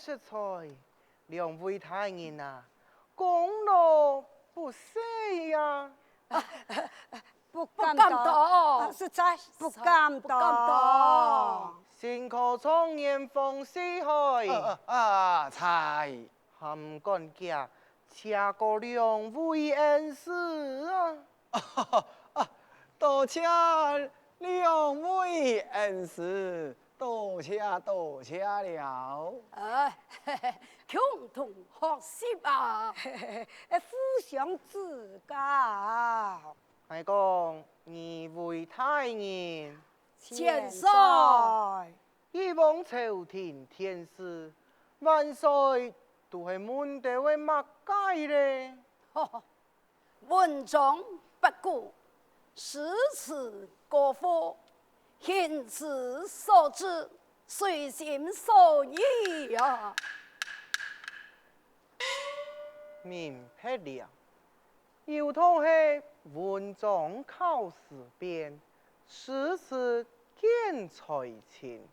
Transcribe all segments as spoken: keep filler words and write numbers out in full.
實在，兩位大人啊，功勞不細呀。不敢當，不敢當。啊，實在不敢當。不敢當。辛苦狀元封四海。啊，啊，啊，在。還敢遽，謝過兩位恩師啊。啊，多謝兩位恩師，多謝，多謝了。呃，共同學習啊。互相指教。 𠊎講，二位大人。千歲。以往朝廷典試，萬歲都係問兜仔麼个咧？文章八股，詩詞歌賦，行之所至，隨心所欲啊！明白了。 有道係文章考試遍，詩詞見才情。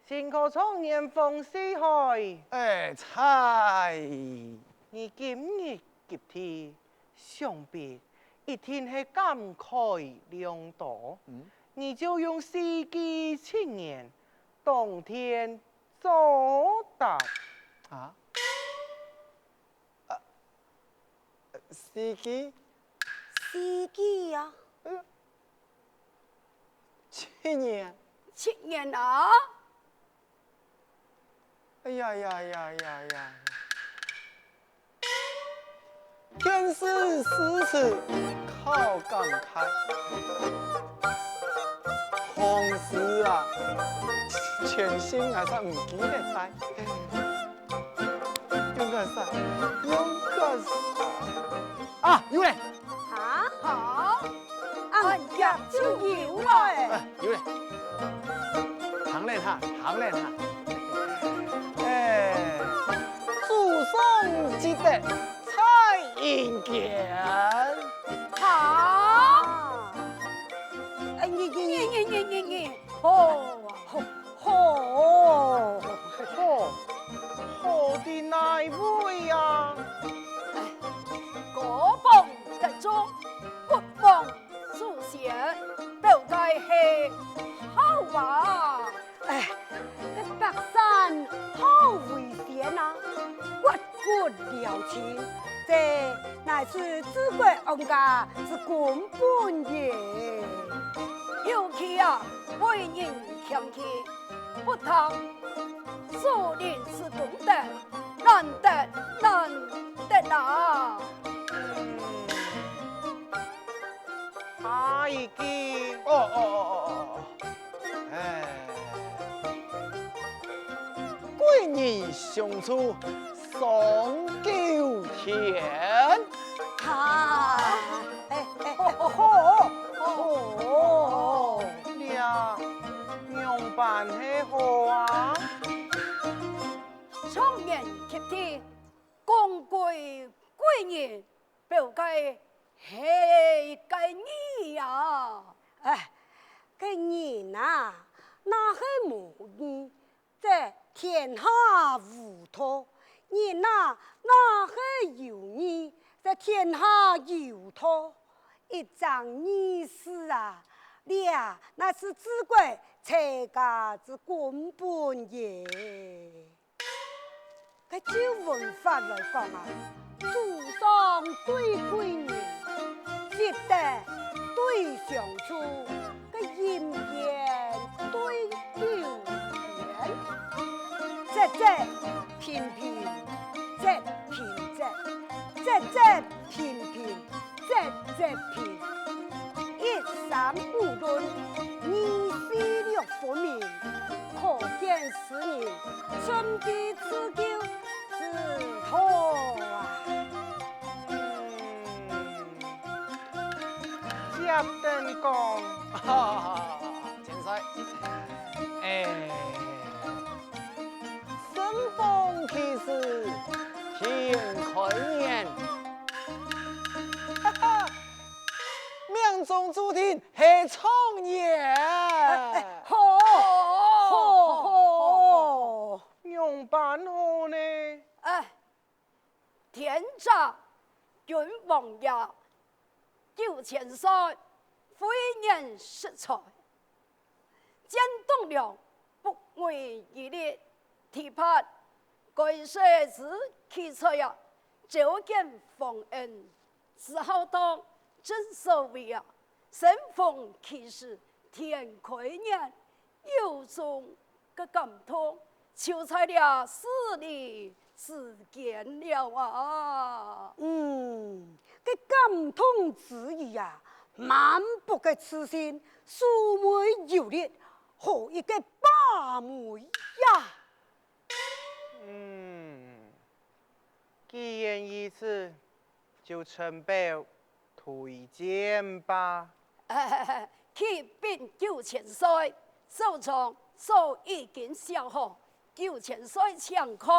辛苦狀元封四海。哎，在。你今日及第，想必一定係感慨良多。嗯。你就用四句七言，當天作答。啊？ 啊，四句？四句啊。哎呀，七言。七言啊？哎呀呀呀呀呀！天時詩詞考感慨，唐詩啊，全身還算毋記得晒。 應該係，應該係。啊，有咧！啊？好，恁遽就有咧。哎，有咧！行咧哈，行咧哈。哎，祖上積德在人間。好。哎，你，你，你，你，你，你，你。 好啊，好，好，好，好在哪位啊？哎，歌放得眾，不忘祖先，表个係孝啊！哎，這北山好為先啊，我 骨了情，這乃是治國安家之根本也。尤其啊，為人謙虛，不貪俗人之功德，難得，難得啊！嗯。 下一句。哦，哦，哦，哦，哦，哦。哎。貴人相助，喪九天。啊，哎，哎，哎，好，好。這仰般係好啊？狀元及第，功貴貴人， 表个係个義啊！哎，个人啊，若係無義，則天下無道；人啊，若係有義，則天下有道。一正二字啊，這乃是治國齊家之根本也。 該照文法來講啊，祖上對貴人，積德對相助，該陰間對九天。積積貧貧，積貧積，積積 貧貧，積積貧。一三五論，二四六分明，可見斯人心地自救之道啊！嗯，接等講。千歲，哎， 生逢其時，天開眼。哈哈，命中注定係狀元。哎，哎，好，好，好，好。仰辦好呢？哎，天赦君王也，九千歲，慧眼識才。 見棟樑，不遺餘力，提拔該世之奇才啊，召見皇恩。朱孝當正所謂啊，生逢其時天開眼，有種个感動，就在這字裡 之間了啊。嗯，該感動之餘啊，滿腹个自信，秀眉有力，好一个把妹呀！嗯，既然如此，就承包 推薦吧。啟稟九千歲，奏章早已經寫好，九千歲請看。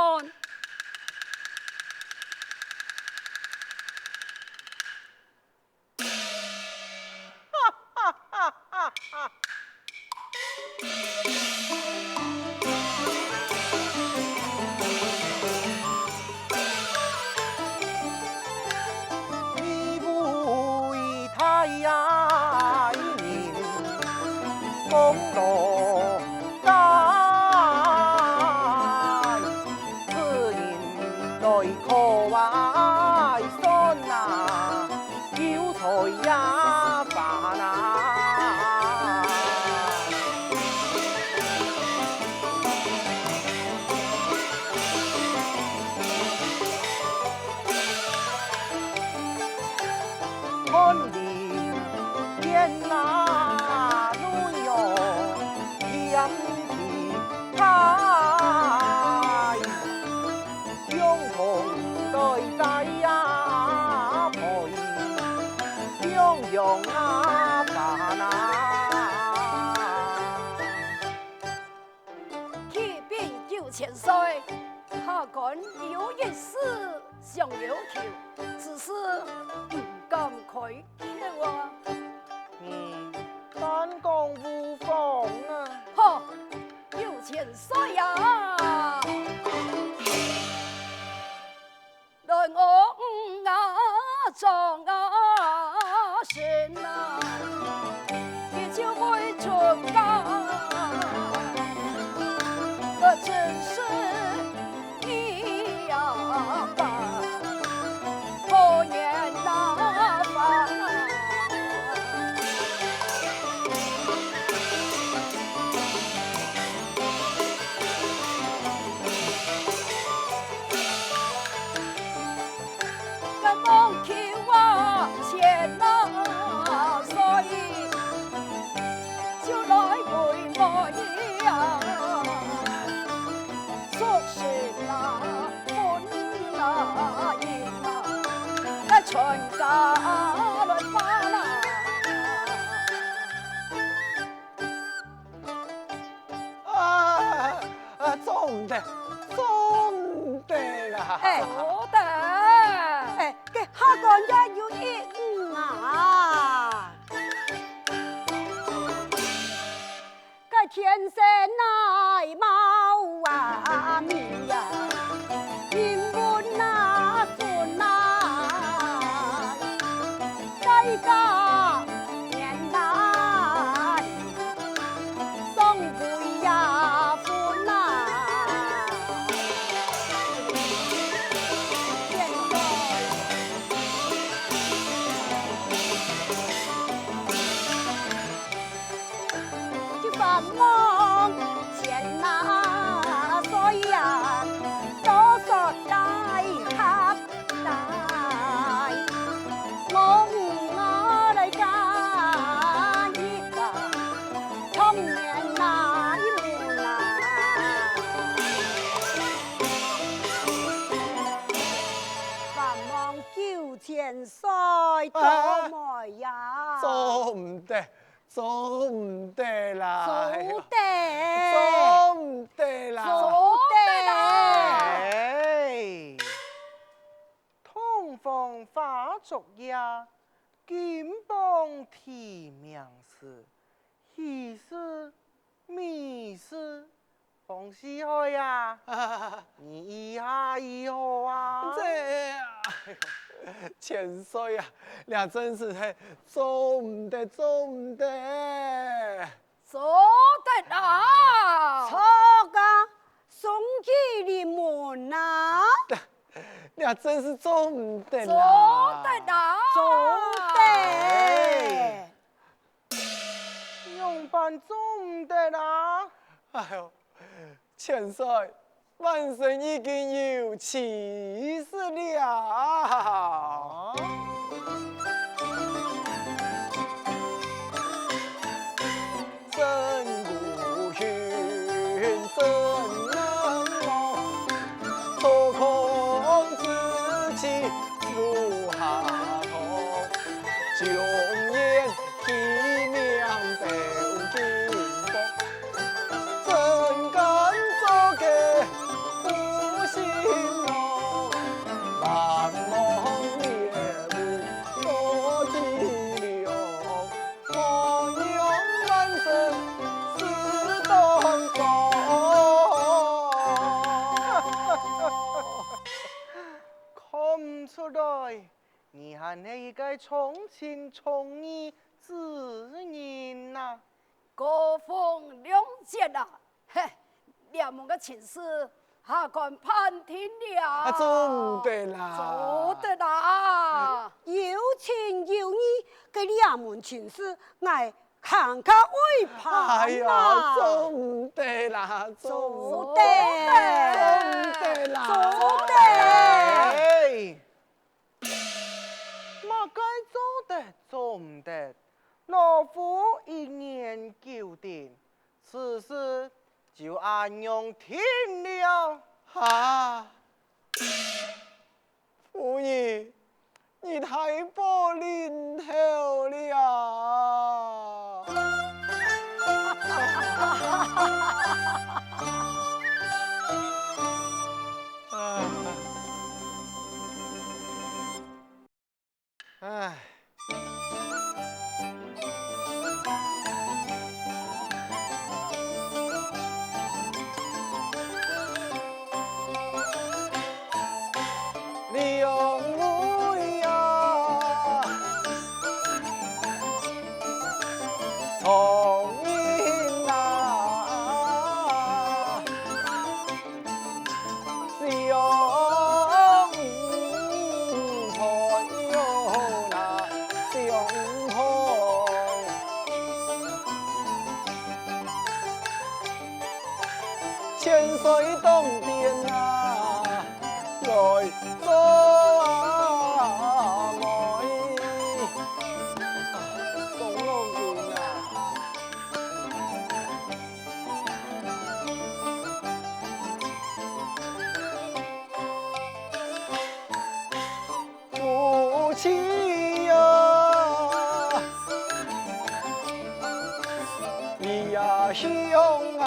啟稟九千歲，下官有一事想要求，只是毋敢開口啊。你但講無妨啊。好，九千歲啊！ 來，我五阿丈啊，身啊，一朝會出嫁，我真是一呀吧，好年哪吧。 啊，啊，做毋得，做毋得啦！哎，做得！哎，該下官也有一五啊！該天生乃貌啊美呀，人文啊順啊，大家年啊 上辈呀分啊，现在就繁忙钱呐，所以啊，多说来哈。 来，我们啊来干一个童年那一幕啊。繁忙九千岁，多美呀！做毋得， 做毋得啦！做得！做毋得啦！做得啦！哎，洞房花烛夜，金榜题名時，喜事、美事，方世海啊，你這下如何啊？這，千歲啊，這真實係做毋得，做毋得。做得啊！著啊，送佢入門啊！這真實做毋得啦！做得啊！做得！ 仰般做毋得啊？哎喲，千歲，晚生已經有妻室了。看毋出來， 你還係一個重情重義之人啊！高風亮節啊！嘿，這門个親事，下官辦定了。啊，做毋得啦！做得啦！有情有義个這門親事，𠊎還較會辦啊！哎呀，做毋得啦，做毋得！做得！做毋得啦！做得！哎！ 麼个做得做毋得，老夫一言九鼎，此事就恁樣定了。哈！夫人，你大禍臨頭了！ 唉。兩位啊，重人啊， 相害喲，那相害。千歲當殿啊，來做媒。啊，送老君啊！ 夫妻呀，你呀兄啊，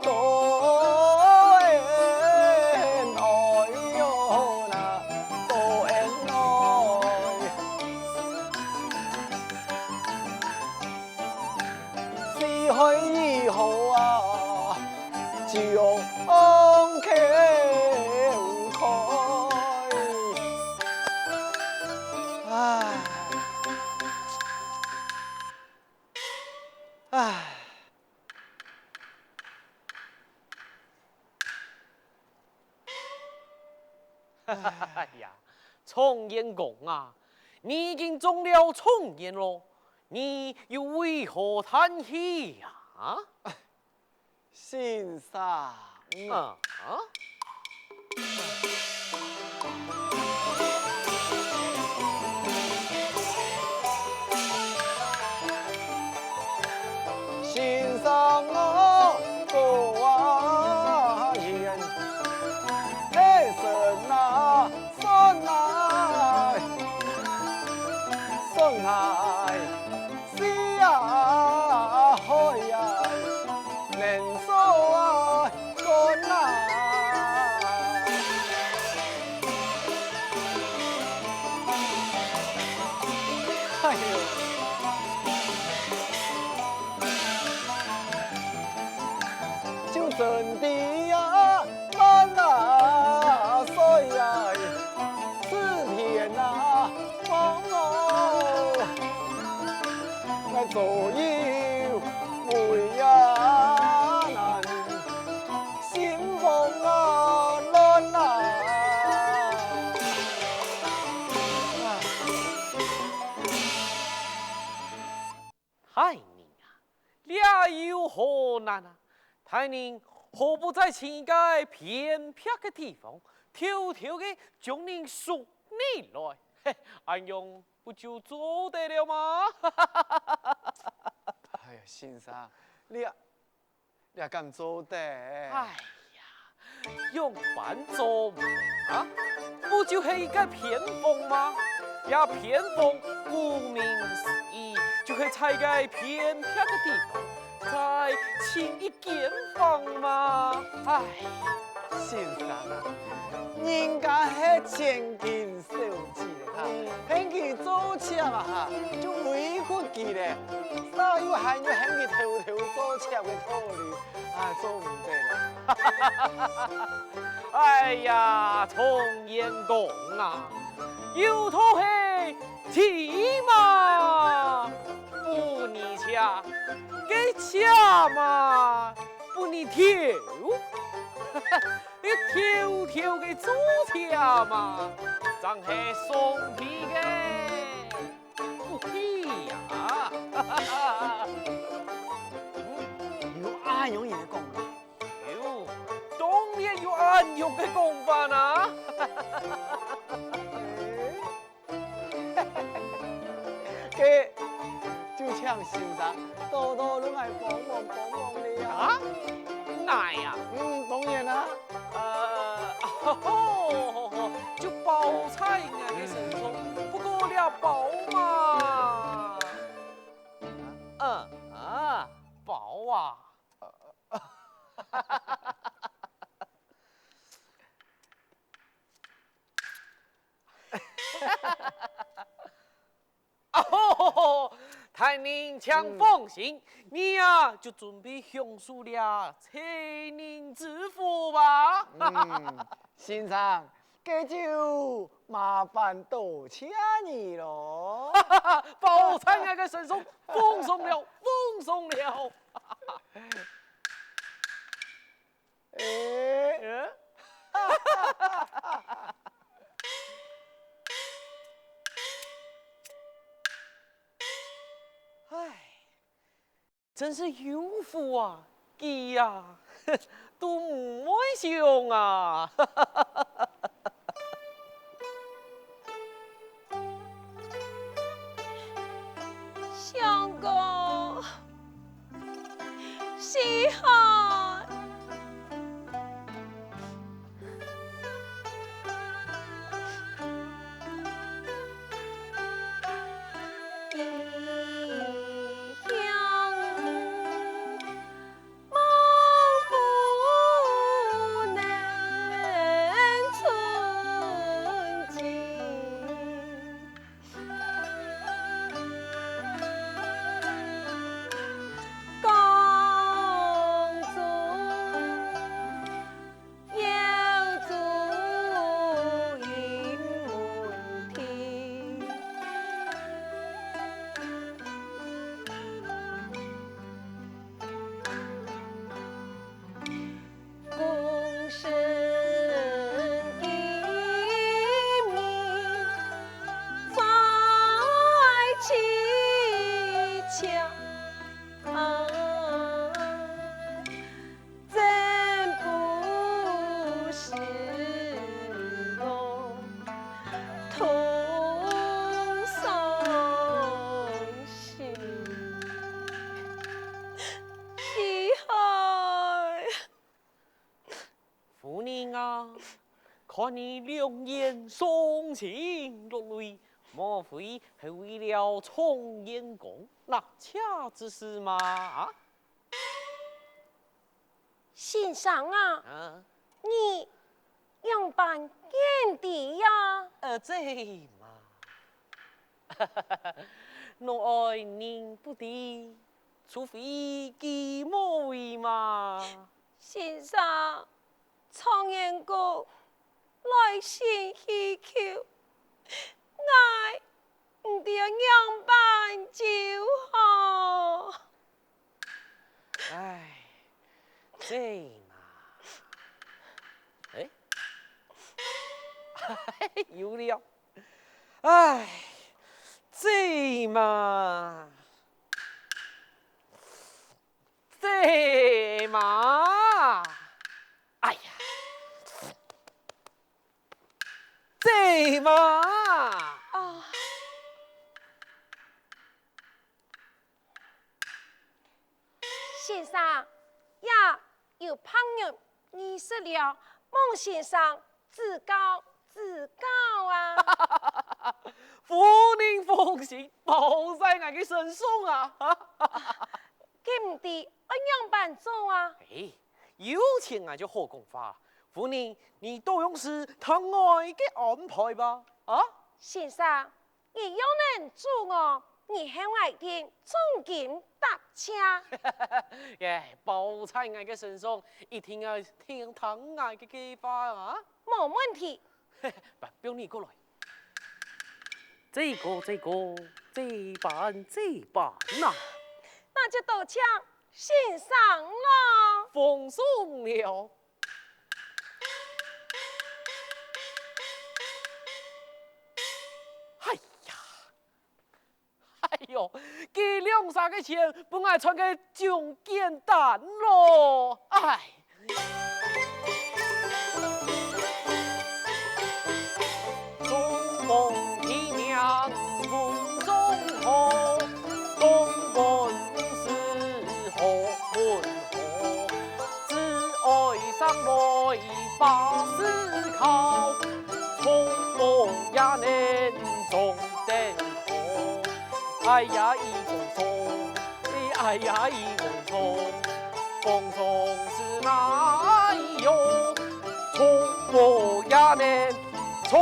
多恩愛喲，那多恩愛。 四海以後啊，就放口開。唉。唉。 哎呀，狀元公啊，你已經中了狀元咯，你又為何嘆氣呀？先生。啊？ 先生啊，哥啊，冤，係孫啊，孫啊，孫啊，死啊，害啊，能手啊，幹啊。身體呀，亂啊，睡啊，四片啊，光哦，那左右为呀难，心慌啊，乱啊。大人啊，这有何难啊？大人何不再寻一个偏僻个地方，偷偷个将人捉起来？嘿，恁样不就做得了吗？哎呀，先生，你啊， 你敢做得？哎呀，仰般做毋得啊？不就係一个偏房嗎？這偏房顧名思義，就係在一个偏僻个地方，再尋一間房嘛。哎，先生啊，人家係千金 小姐哈，嗯。喊佢做妾啊哈，就委屈佢咧，煞又還有喊佢偷偷做妾个道理，啊，做毋得啦。哎呀，常言講啊，有道係，妻嘛，分你妾，該妾嘛，分你偷。 你偷偷个做妾嘛，正係上氣个福氣呀！有恁樣个講法？有，當然有恁樣个講法啊！該就請先生多多攏來幫忙幫忙了啊！啊？哪呀？嗯，當然啦。呃，吼吼吼，就包在𠊎个身上，嗯。不過這包嘛。嗯，啊，包啊。 哦，大人請放心，嗯。你啊，就準備享受這齊人之福吧。嗯，先生，該就麻煩多謝你囉。包在𠊎个身上，放鬆了，放鬆了。 欸。欸？唉，真是有福啊，佢啊，都毋會想啊。相公， 四海。夫人啊，看你兩眼傷心落淚，莫非係為了狀元公納妾之事嗎？啊？先生啊，啊？你仰般見知呀？呃，這嘛，孬哀人不知，除非己莫為嘛。 先先生，狀元公來信祈求，𠊎毋知愛仰般就好。唉，這嘛，欸，有了，唉，這嘛，這嘛，哎呀，這嘛。啊。 先生，呀，有朋友遇事了，望先生指教，指教啊！夫人放心，包在𠊎个身上啊！該毋知愛仰般做啊？欸，有錢𠊎就好講話。夫人，你多用事聽𠊎个安排吧，啊？先生， 你又能助我，日後𠊎定重金搭車。耶，包在𠊎个身上，一定愛聽聽𠊎个計劃啊！無問題。不用你過來。這個，這個，這般，這般啊！那就多謝先生咯。放鬆了。 哎呀，哎喲，該兩儕个錢分𠊎賺个真簡單咯！哎。中蒙地名文中好，東門五十學問好。 只愛生來把屎摳，聰明也能中等科。哎呀，一文中，哎呀，一文中，文中是哪有？聰明也能，聰